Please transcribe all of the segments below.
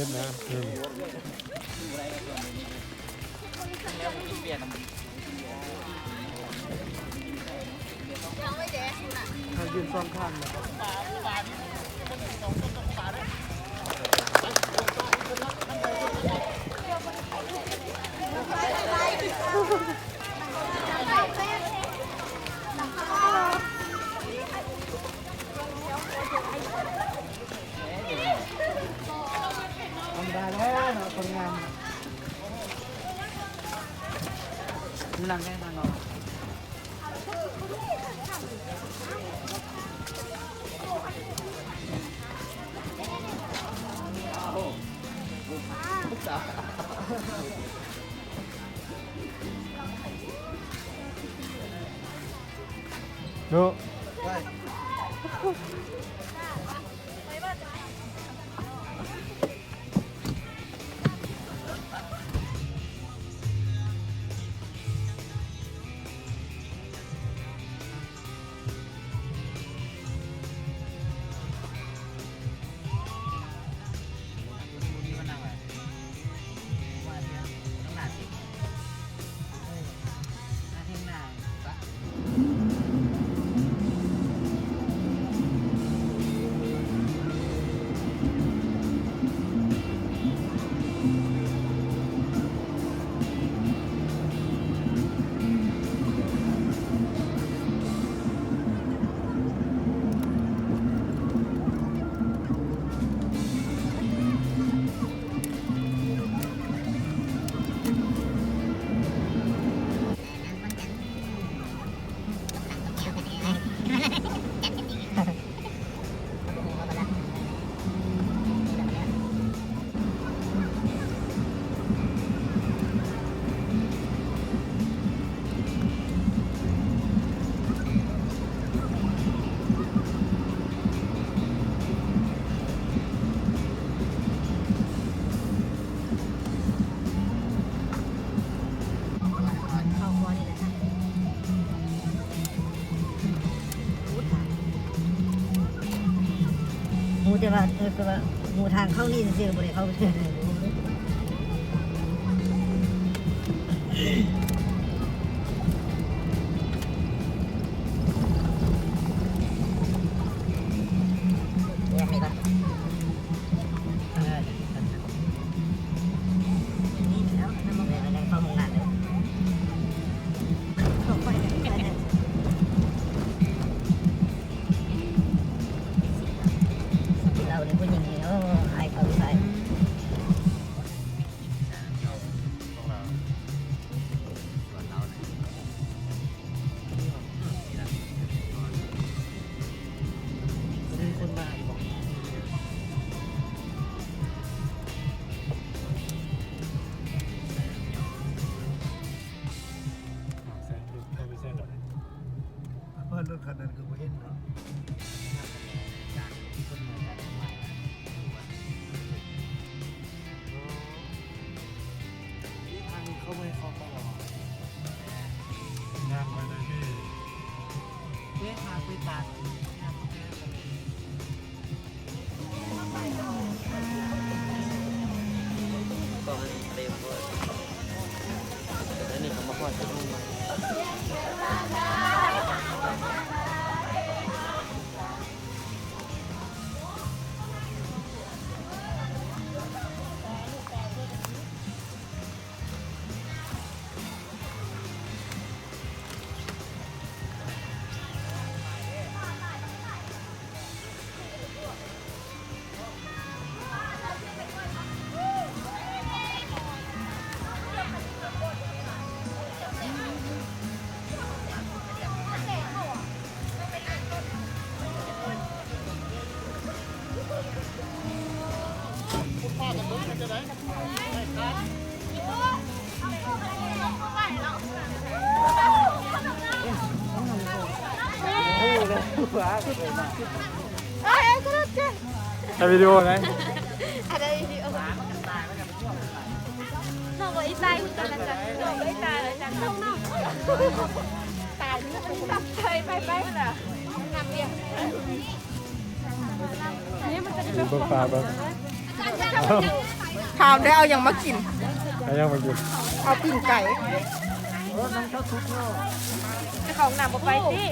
ເຮັດນະ ເອີ ໃຫ້ຢືນສອງຂ້າງນະ. ທຳມະດາແລ້ວເນາະ ຄົນງາມ. ນັ່ງໄດ້ ນັ່ງເອົາ. ໂດ. ຮູ້ແຕ່ວ່າ ເອີ ຄືວ່າຮູ້ທາງເຂົ້ານີ້ຊື່ໆ ບໍ່ໄດ້ເຂົ້າ. ເພິ່ນລົດຄັນນັ້ນຄືບໍ່ເຫັນເນາະ. ທາງນີ້ເຂົາບໍ່ໃຫ້ເຂົ້າໄປແລ້ວຫວາ? ຍ່າງໄປໄດ້ເດ້. ເວທາໄປຕາດ ຖ່າຍວິດີໂອໄດ໋. ອັນໃດວິດີໂອ? ນ້ອງບໍ່ອີຕາຍຄືກັນນະ ນ້ອງບໍ່ອີຕາຍເລີຍ ຕາຍ ໄປ ໄປ ໄປ ນີ້ມັນຈະໄດ້ ເບິ່ງປາເບິ່ງ. ຖາມໄດ້ເອົາຫຍັງມາກິນ? ເອົາຫຍັງມາກິນ? ເອົາປີ້ງໄກ່. ໄປເຂົ້າຫ້ອງນ້ຳບໍ່ໄປຕິ?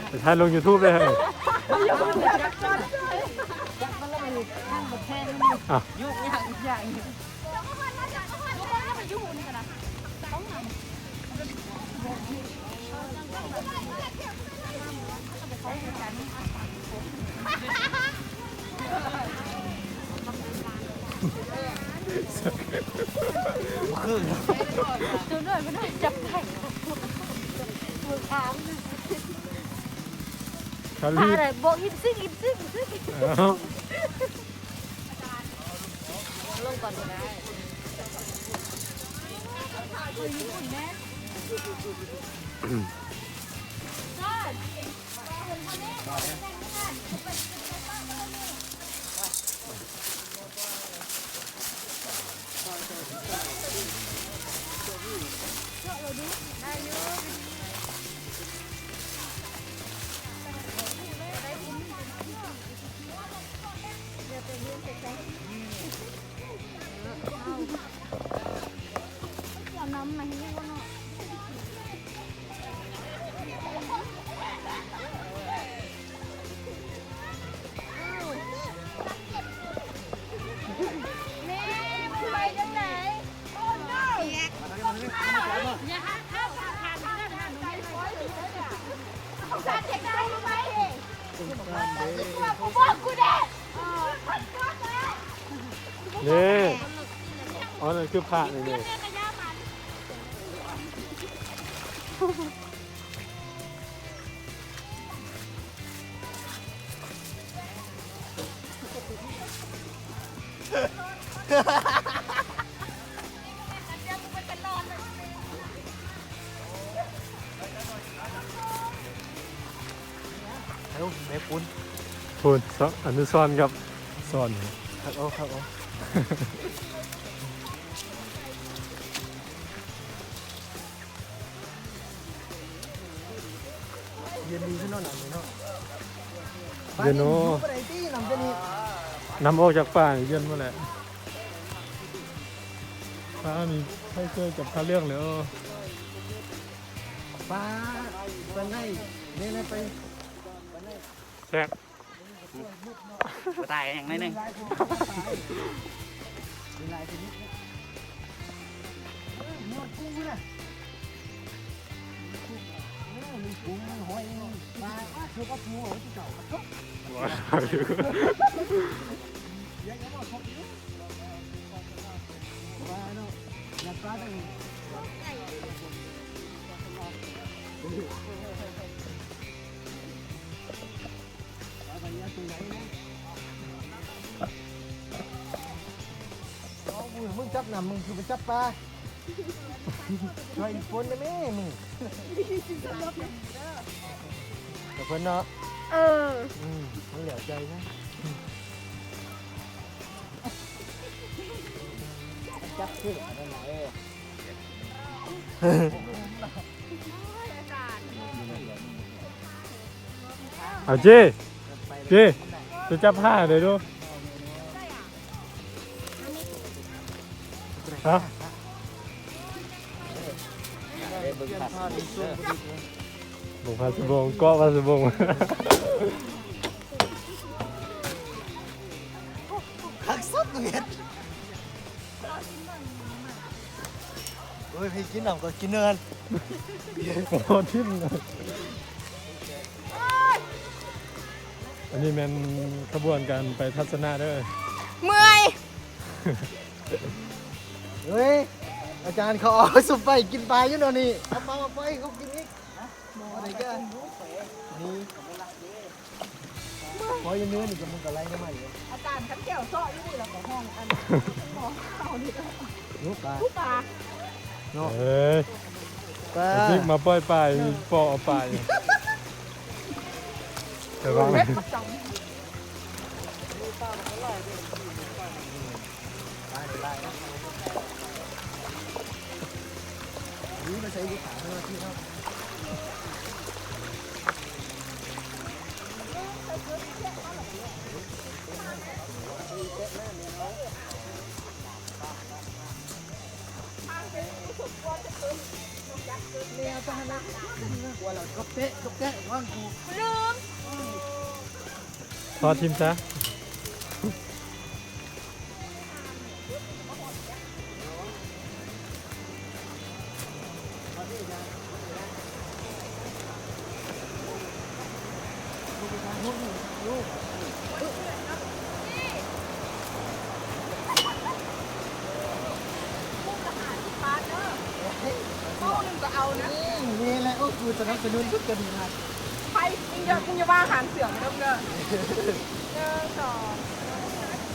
ໄປຖ່າຍລົງຢູທູບເລີຍ. ໂຕນ້ອຍມັນໄດ້ຈັບໄດ້. ເບິ່ງທາງ ຄາລິ ຖ້າໄດ້ບອກ ອິນຊິງ ອິນຊິງ ອິນຊິງ. ເອົ້າ ລົງກ່ອນກໍໄດ້. ເອົານ້ຳມາໃຫ້ຢູ່ເນາະ. ແມ່ ມັນໄປຈັ່ງໃດ? ນີ້ ອັນນັ້ນຄືພະນີ້ເດ້. ເອົາແມ່ປຸ້ນ ພຸ້ນ ອະນຸສອນກັບສອນ ຄັກເອົາ ຄັກເອົາ. ເຢັນດີຂຶ້ນເນາະ ນ້ຳນີ້ເນາະ ເຢັນເນາະ. ປານີ້ຢູ່ປານໃດຕິ ນ້ຳຕົວນີ້? ນ້ຳອອກຈາກປ່ານີ້ເຢັນໝົດແຫຼະ. ປານີ້ໃສ່ເສື້ອຈັບຜ້າເຫຼືອງເລີຍ. ປາ ປາໄນ ແມ່ນໄປ ແຊບ. ບໍ່ຕາຍຫຍັງໜ້ອຍໜຶ່ງ. ເອົາ ມຶງຈັບນ້ຳ ມຶງຄືໄປຈັບປາ. ຊ່ວຍອີ່ຝົນແດ່ແມ່ ມຶງ ແຕ່ເພິ່ນເນາະ. ເອີ ອືມ ມັນແຫຼວໃຈນະ. ຈັບຄືອັນນັ້ນນະ ເອີ. ເອົາ ເຈ້ ເຈ້ ໄປຈັບຜ້າເດີດູ. ຮະ ເບິ່ງຜ້າສະບົງ ເກາະຜ້າສະບົງ. ຄັກສຸດເຮັດ. ໂອ້ຍ ໃຜກິນນ້ຳກໍກິນເນີນ ບໍ່ຖິ້ມເລີຍ. ອັນນີ້ແມ່ນຂະບວນການໄປທັດສະນະເດີ. ເມື່ອຍ. ເຮີ້ຍ ອາຈານເຂົາເອົາຊຸມໄປກິນປາຢູ່ເນາະນີ້ ເອົາປາມາປ່ອຍໃຫ້ເຂົາກິນອີກ. ນີ້ ພໍຢູ່ເນື້ອນີ້ກໍມັນກໍໄລ່ມາໃໝ່ຢູ່. ອາຈານຄັນແກ້ວເຊາະຢູ່ນີ້ ແລ້ວກໍຫ້ອງອັນໝໍເຮົານີ້ ຮູ້ປາ ຮູ້ປາເນາະ. ເອີຍ ປາ ເອົາຈິກມາປ່ອຍປາ ເນາະ ເປາະເອົາປາຢູ່ ແຕ່ວ່າ ຖອດຖິ້ມຊະ. ໂຕໜຶ່ງກໍເອົານະ. ນີ້ແຫຼະ ໂອ້ ກູສະໜັບສະໜູນສຸດກໍດີນະ. ໃຜ ມຶງຢ່າ ມຶງຢ່າວ່າຫາງເສືອມາເດີ ເດີ. ໜຶ່ງ ສອງ.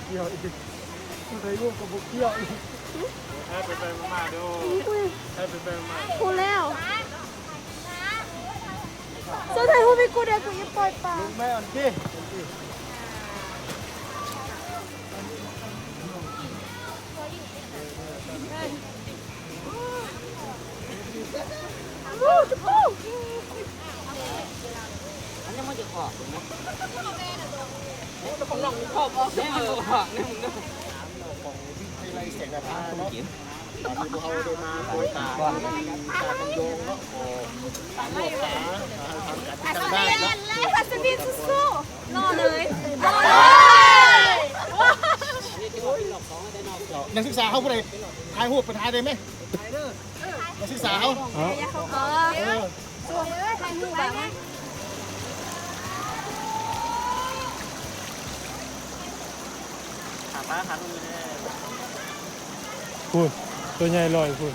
ກ່ຽວອີກ ຜູ້ໃດຮູ້ກໍບໍ່ກ່ຽວອີກ. ໃຫ້ໄປໄປມາໆເດີ ໃຫ້ໄປໄປມາໆ. ຮູ້ແລ້ວ. ເຈົ້າຖ່າຍຮູບໃຫ້ກູແດ່ ກູຢາກປ່ອຍປາ. ແມ່ນຕິ. ອັນນີ້ມັນຈະອອກເນາະ. ໂອ້ ແຕ່ຂອງນ້ອງມີຂອບອອກ ແນ່ມັນອອກ ແນ່ມັນອອກ. ຂອງວິທະຍາໄລແສງດາວເນາະ ຕອນນີ້ພວກເຮົາໄດ້ມາປ່ອຍປາທີ່ທ່າຄຳຢອງເນາະ ກໍຕາມຫົວປາ ທາງການຈັດຕັ້ງໄດ້ເນາະ. ອັດສະວິນ ອັດສະວິນ ສູ້ໆ ຫຼໍ່ເລີຍ ຫຼໍ່ເລີຍ. ເຈົ້າ ນັກສຶກສາເຮົາຜູ້ໃດຖ່າຍຮູບໄປຖ່າຍໄດ້ໄໝ? ນັກສຶກສາເຮົາ ເອີ ເອີ ຖ່າຍຮູບໄດ້ໄໝ? ຫາປາຫາລຸງແດ່. ພຸ້ນ ຕົວໃຫຍ່ລອຍພຸ້ນ.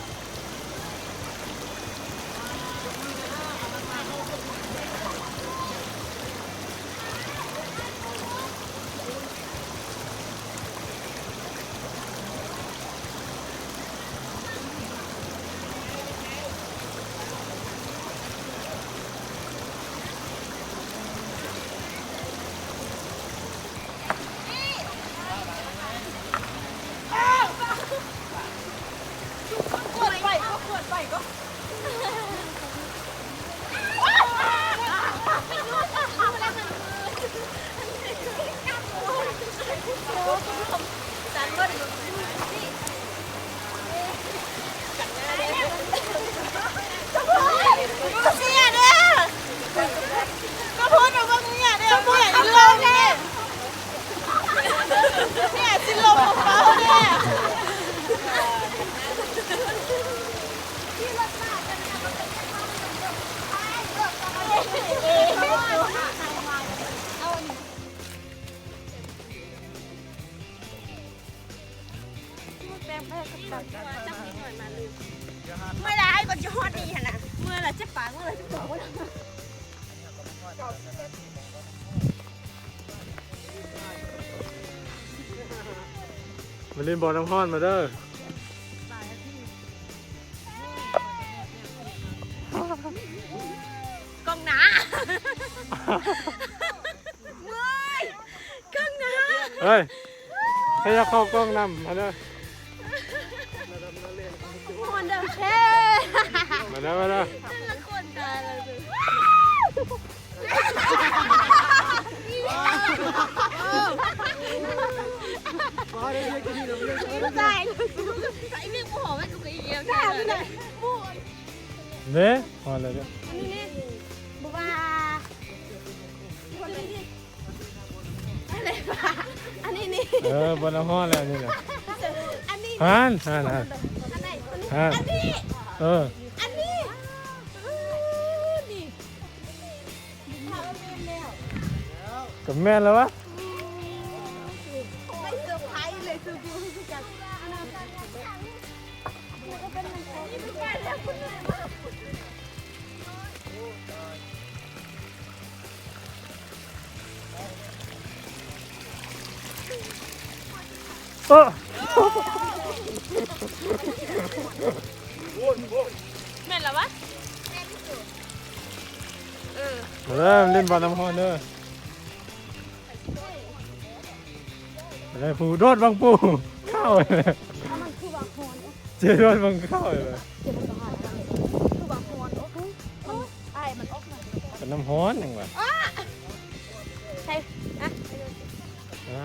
ເມື່ອໃດກໍຈະຮອດນີ້ຫັ້ນນະ ເມື່ອລະຈະປາກ ເມື່ອລະຈະໂຕ. ມາຫຼິ້ນບ່ອນນ້ຳຮ້ອນມາເດີ. ກ້ອງໜ້າ ເມື່ອຍ ກ້ອງໜ້າ. ເຮີ້ຍ ໃຜຢາກເຂົ້າກ້ອງນຳຫັ້ນເດີ. ມ່ວນເດີ. ມາເດີ ມາເດີ. ແຕ່ລະຄົນຕາຍແລ້ວ. ເດ້ ຮອດແລ້ວເດ້. ອັນນີ້ນີ້ ບໍ່ວ່າ ອັນນີ້ນີ້ ເອີ ບໍ່ນະ ຮອດແລ້ວນີ້ນະ. ອັນນີ້ ຫັ້ນ ຫັ້ນ ຫັ້ນ ອັນໃດ ອັນນີ້ ຫັ້ນ ອັນນີ້ ເອີ ອັນນີ້ ເອີ ນີ້ ກະແມ່ນແລ້ວວະ. ໄປເຊີໄພເລີຍ ຄືກັນ. ເອີ ແມ່ນລະວະ. ເອີ ເອີ ຫຼິ້ນບ່ອນນ້ຳຮ້ອນເດີ. ໄດ້ຜູ້ໂດດບັງປູ ເຂົ້າ ເຈົ້າ ມັນຄືວ່າຮ້ອນ ເຈົ້າໂດດບັງເຂົ້າເລີຍ. ເຈົ້າ ມັນກໍຮ້ອນ ຄືວ່າຮ້ອນ. ໂອ້ຍ ອ້າຍ ມັນອອກມາ ເປັນນ້ຳຮ້ອນຫຍັງວະ. ໃສ່ ຮະ ຮະ.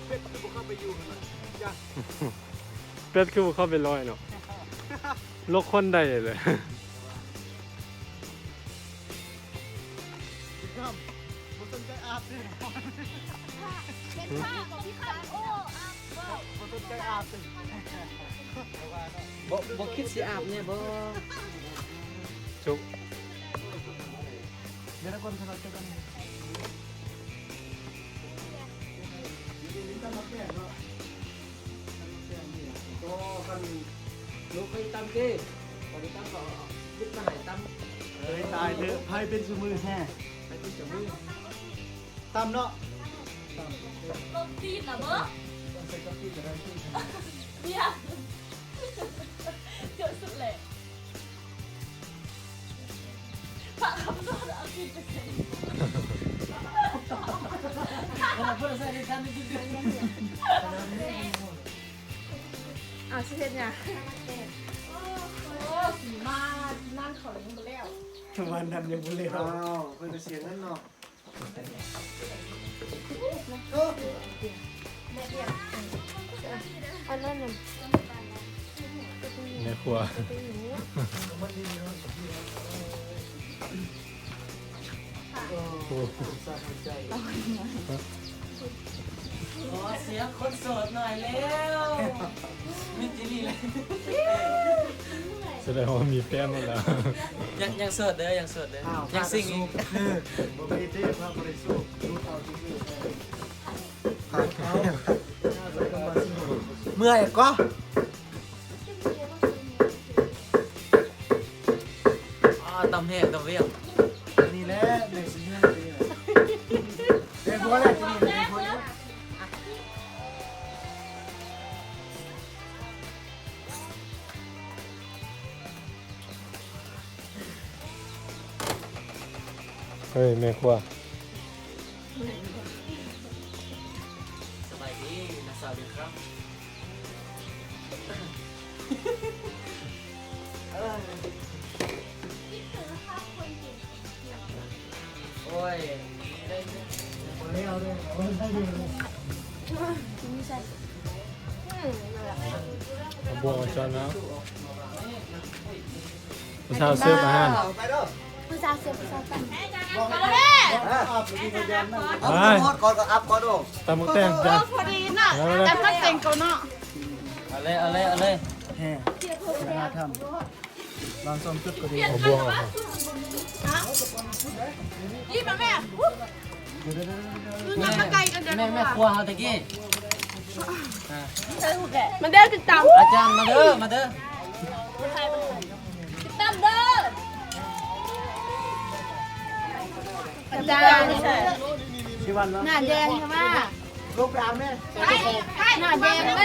ເປັດຄືບໍ່ເຂົ້າໄປຢູ່ຫັ້ນນະ ເປັດຄືບໍ່ເຂົ້າໄປລອຍເນາະ. ໂລກຄົນໄດ້ເລີຍ. ບໍ່ສົນໃຈອາບເດ້ ເປັນຜ້າຂອງພີ່ຄັນ. ໂອ້ ອາບບໍ່ ບໍ່ສົນໃຈອາບເດ້. ບໍ່ ບໍ່ຄິດຊິອາບແດ່ບໍ່? ຈຸກ ເດລະຄົນຂະໜາດເຈົ້າກັນ. ກໍຄັນລູກເຄີຍຕຳເກ ບໍ່ໄດ້ຕຳກໍເຮັດມາໃຫ້ຕຳ. ເອີຍ ຕາຍເດີ ໃຜເປັນຊຸມື້ແຮ ໃຜເປັນຊຸມື້. ຕຳເນາະ ຕຳ. ຕົ້ມຕີນນະເບີ ຕ້ອງໃສ່ຕົ້ມຕີນກໍໄດ້. ເບຍ ເກີດສຸດແຫຼະ. ພະຄຳສອນເອົາຕີນໄປໃສ່ ເອົາຊິເຮັດຫຍັງ? ໂອ້ ຊິມານັ້ນເຂົາຍັງບໍ່ແລ້ວ ມານັ້ນຍັງບໍ່ແລ້ວ. ອ້າວ ເພິ່ນກໍເສຍເງິນເນາະ. ອັນນັ້ນນະ ແມ່ຄົວ ໂອ້ ເສຍຄົນໂສດໜ້ອຍແລ້ວ. ມິດຈີ່ລີ້ແຫຼະ ສະແດງວ່າມີແຟນໝົດແລ້ວ. ຍັງ ຍັງໂສດເດີ ຍັງໂສດເດີ. ອ້າວ ຍັງຊິງອີກ ບໍ່ມີເດ້ ພະບໍລິສຸດ ຫຼຸດເອົາຊື່ໆ. ເມື່ອຍກໍ ອ້າ ຕຳແຮງຕຳວຽງ. ນີ້ແຫຼະ ແມ່ຊິເມືອງນີ້ແຫຼະ ແມ່ບົວແຫຼະ ທີ່ນີ້ແມ່ບົວ. ເຮີ້ຍ ແມ່ຄົວ. ສະບາຍດີ ນ້າສາວເດຄັບ. ໂອ້ຍ ບໍ່ແລ້ວເດ້ ບໍ່ໄດ້ຢູ່. ເອົາບ່ວງມາຊ້ອນເນາະ ຜູ້ສາວເສີບອາຫານ ຜູ້ສາວເສີບ ຜູ້ສາວຕຳ ເອົາ ໄປ ຮອດກ່ອນກໍອັບກ່ອນໂດ ຕຳໝາກແຕງ ເອີ ຈ້າ ພໍດີເນາະ ເອົາເລີຍ ຕຳໝາກແຕງກ່ອນເນາະ ເອົາເລີຍ ເອົາເລີຍ ເອົາເລີຍ ແຮງ ວັດທະນະທຳ ບາງຊ່ອງຈຸດກໍດີ ເອົາບ່ວງເອົາ ນີ້ມາແມ່ ແມ່ ແມ່ຄົວເຮົາຕະກີ້ ມາເດີກິນຕຳ ອາຈານມາເດີ ມາເດີ ກິນຕຳເດີ ອາຈານ ຊິວັນເນາະ ໜ້າແດງແທ້ວ່າ ລົງໄປຫາແມ່ ໜ້າແດງແລ້ວ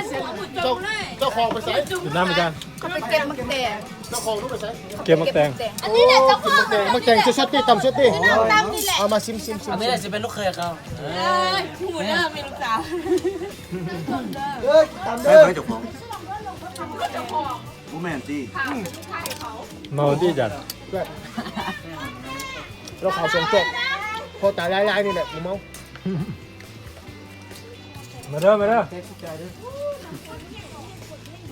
ເຈົ້າ ເຈົ້າຂອງໄປໃສ? ຢູ່ນຳອາຈານ ເຂົາໄປເກັບໝາກແຕງ ເຈົ້າຂອງລົງໄປໃສ? ເກັບໝາກແຕງ ອັນນີ້ແຫຼະເຈົ້າຂອງ ໝາກແຕງ ໝາກແຕງສົດໆ ນີ້ ຕຳສົດນີ້ ຕຳນີ້ແຫຼະ ເອົາມາຊິມໆໆ ອັນນີ້ແຫຼະຊິເປັນລູກເຂີຍເຂົາ ເອີຍ ຮູ້ເດີ ມີລູກສາວ ເອີຍ ຕຳເດີ ໃຜເຈົ້າຂອງ? ບໍ່ແມ່ນຕິ? ເມົາຕິອາຈານ? ແລ້ວເຂົາສອງແຈກ ພໍຕາຍຫຼາຍໆ ນີ້ແຫຼະ ບໍ່ເມົາ. ມາເດີ ມາເດີ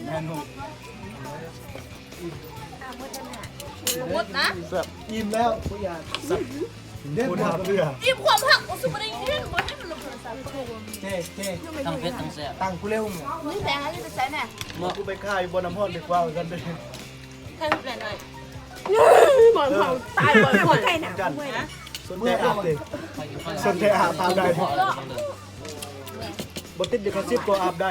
ແມ່ນ ໝົດນະ ແຊບ ອີ່ມແລ້ວ ບໍ່ຢາກ ເດັດ ບໍ່ຫາເບື່ອ ອີ່ມຄວາມຮັກ ໂອ້ ສຸບໍ່ໄດ້ເຮັດ ບໍ່ໃຫ້ມັນລົງໂທລະສັບ ເຈ້ ເຈ້ ທັງເຜັດທັງແຊບ ຕັ້ງກູເລັວ ນີ້ແປງອັນນີ້ໄປໃສແນ່ ມາ ກູໄປຂາຍຢູ່ບ່ອນນ້ຳຮ້ອນດີກວ່າ ວ່າຊັ້ນເດີ ໃຫ້ແປງໜ້ອຍ ບ່ອນເຜົາຕາຍ ບ່ອນເຜົາ ຈັນ ສົນໃຈອາບເດ້ ສົນໃຈອາບ ອາບໄດ້ ບໍ່ຕິດລິຂະສິດກໍອາບໄດ້.